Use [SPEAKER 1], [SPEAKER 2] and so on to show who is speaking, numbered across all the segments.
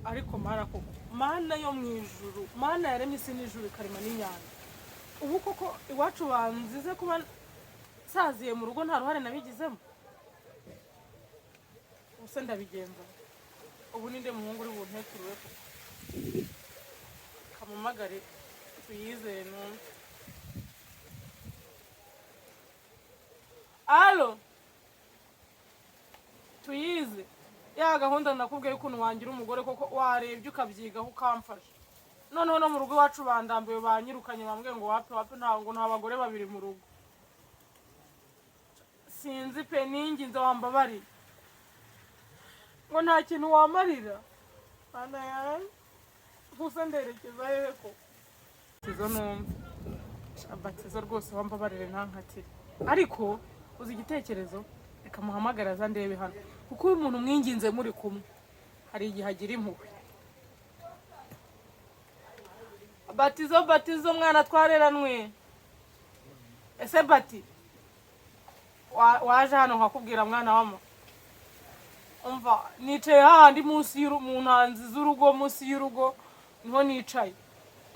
[SPEAKER 1] Ariko Mana koko, Mana yo mu ijuru, Mana yaremye isi n'ijuru ikarema n'inyanja, ubu koko iwacu banzize kuba nsaziye mu rugo nta ruhare nabigizemo? Ubu se ndabigenza? Ubu ninde muhungu uri bunteturure koko? Kamamagare tuyizere numve. Alo, tuyize ya gahunda nakubwiye ukuntu wangira umugore koko, warebye ukabyigaho ukamfasha. Noneho no mu rugo iwacu bandambiwe, banyirukanye, bambwiye ngo wapi wapi, ntabwo nta bagore babiri mu rugo. Sinzi pe, ninginze wambabariye ngo nta kintu wamarira. Mana yanjye, gusa nderekeza hehe ko izo numva abatizo rwose, wambabarire ntankatire. Ariko uzi igitekerezo? Reka muhamagare aza ndebe hano, kuko uyu muntu mwinginze muri kumwe hari igihe agira impuhwe. Batizo, batizo mwana twareranwe, ese bati waje hano nkakubwira mwana wama. Umva, nicaye hahandi munsi mu ntanzi z'urugo, munsi y'urugo niho nicaye.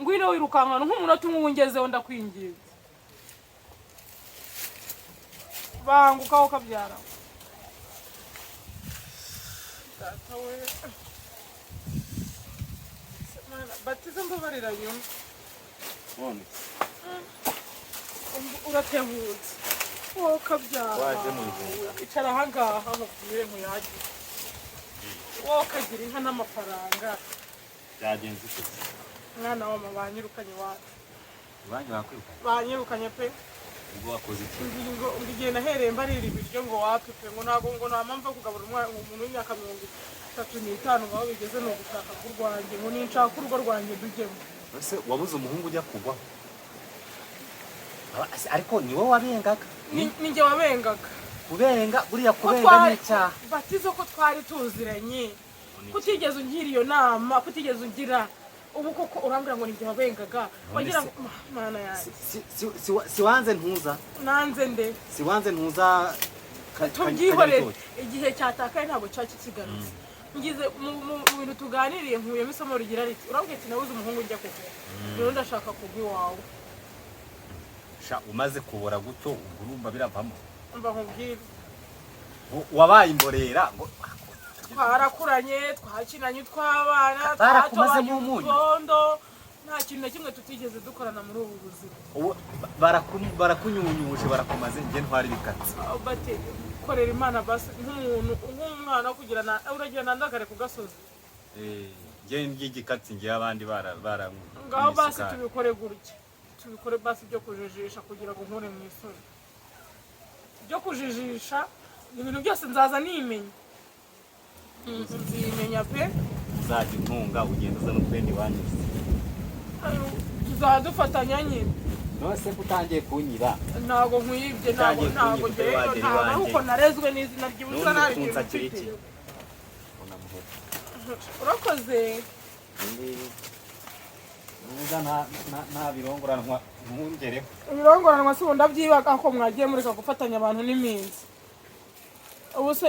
[SPEAKER 1] Ngwino wirukankana nk'umunota umwe ungezeho, ndakwinginze, banguka ukabyara data we. Mana, batize mbabarira nyuma.
[SPEAKER 2] None
[SPEAKER 1] Uratebutse wowe ukabyara.
[SPEAKER 2] Waje mu bijumba.
[SPEAKER 1] Icara ahangaha nkubwire nkuyagire, wowe ukagira inka n'amafaranga.
[SPEAKER 2] Byagenze ute?
[SPEAKER 1] Mwana wama, banyirukanye iwacu.
[SPEAKER 2] Iwanyu bakwirukanye?
[SPEAKER 1] Banyirukanye pe.
[SPEAKER 2] Ubwo wakoze iki?
[SPEAKER 1] Ngo igihe nahereye mbarira ibiryo ngo wapi pe, ngo ntabwo, ngo nta mpamvu yo kugaburira umwana, umuntu w'imyaka 35, ngo aho bigeze ni ugushaka k'urwanjye, ngo ninshaka urugo rwanjye ndujyemo.
[SPEAKER 2] Ese wabuze umuhungu ujya kugwaho? Ariko ni wowe wabengaga?
[SPEAKER 1] Ni njye wabengaga.
[SPEAKER 2] Kubenga buriya
[SPEAKER 1] Ko
[SPEAKER 2] kubenga ni icyaha.
[SPEAKER 1] Batizo, ko twari tuziranye, kutigeze ungira iyo nama, kutigeze ungira, ubu koko urambwira ngo ni njye wabengaga? Wagira ngo Mana yanjye.
[SPEAKER 2] Si wanze ntuza.
[SPEAKER 1] Nanze nde?
[SPEAKER 2] Si wanze ntuza
[SPEAKER 1] Tubyihorere.
[SPEAKER 2] Kanyabitoki.
[SPEAKER 1] Igihe cyatakaye ntabwo cya kikigarutse. Ngize mu bintu tuganiriye nkuyemo isomo rigira riti: urambwira ati nabuze umuhungu njya kugwa, rero ndashaka kugwa iwawe.
[SPEAKER 2] Sha, umaze kubora gutyo ubwo urumva biravamo.
[SPEAKER 1] Mba nkubwire.
[SPEAKER 2] Wabaye imborera ngo
[SPEAKER 1] Twarakuranye, twakinanye utw'abana,
[SPEAKER 2] Barakumazemo
[SPEAKER 1] twatobanye
[SPEAKER 2] umunyu.
[SPEAKER 1] utwondo, nta kintu na kimwe tutigeze dukorana muri ubu buzima.
[SPEAKER 2] Ubu barakunyunyuje, barakumaze, njye ntwara ibikatsi.
[SPEAKER 1] Bati korera Imana basi nk'umuntu, nk'umwana wo kugira na uragira nandagare ku gasozi.
[SPEAKER 2] Njye ndya igikatsi, njye abandi bara bara
[SPEAKER 1] Ngaho basi.
[SPEAKER 2] isukari.
[SPEAKER 1] Tubikore gutya, tubikore basi byo kujijisha kugira ngo nkure mu isoni. Byo kujijisha ni ibintu byose nzaza nimenya. Nzimenya pe.
[SPEAKER 2] Uzajya untunga ugenda uzana utwenda iwanyu se.
[SPEAKER 1] Ayo, tuzaba dufatanya nyine.
[SPEAKER 2] None se ko utangiye kunyiba?
[SPEAKER 1] Ntabwo nkwibye, ntabwo.
[SPEAKER 2] Utangiye
[SPEAKER 1] Ntabwo
[SPEAKER 2] kunyiba
[SPEAKER 1] ngewe
[SPEAKER 2] utari wagera
[SPEAKER 1] ntabwo ari
[SPEAKER 2] iwanjye.
[SPEAKER 1] uko narezwe n'izina ry'ubusa,
[SPEAKER 2] None
[SPEAKER 1] nta kintu
[SPEAKER 2] unsakira
[SPEAKER 1] mfite.
[SPEAKER 2] iki? Unamuheta.
[SPEAKER 1] Urakoze.
[SPEAKER 2] Nuza nta birongoranwa ntungereho.
[SPEAKER 1] Ibirongoranwa si ubu ndabyibaga ko mwagiye mureka gufatanya abantu n'iminsi. Ubu se